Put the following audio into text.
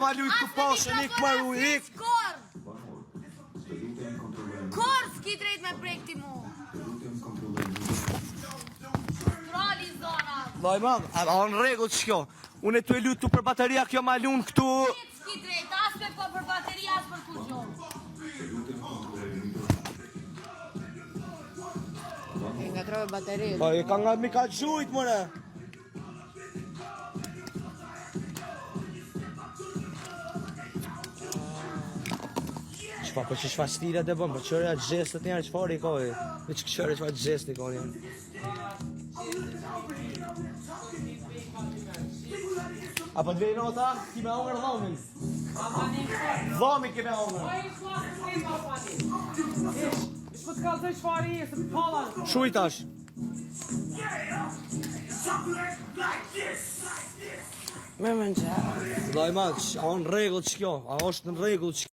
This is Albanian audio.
Ma lujt këtu poshtë, ik maru, ik. Kor! Kor s'ki drejt me prek ti mu. Trali zona. Vllai madh, a a në rregull që kjo? Unë e tu e lut tu për bateria kjo ma lun këtu. S'ki drejt, as me po për bateria, as për kurgjo. E ngatrove baterinë. Po e ka nga mi ka gjujt more. Çfarë po që çfarë stilet e bën, po çfarë gjestet njerë çfarë i ka? e? Veç çfarë çfarë gjeste ka njerë. A po të vejnë ata? Ki me hongër dhomin. Dhomin ki me hongër. Po të kallzoj çfarë je, se palla. Shuj tash. Më më Vllai madh, a në rregull që kjo? A është në rregull që?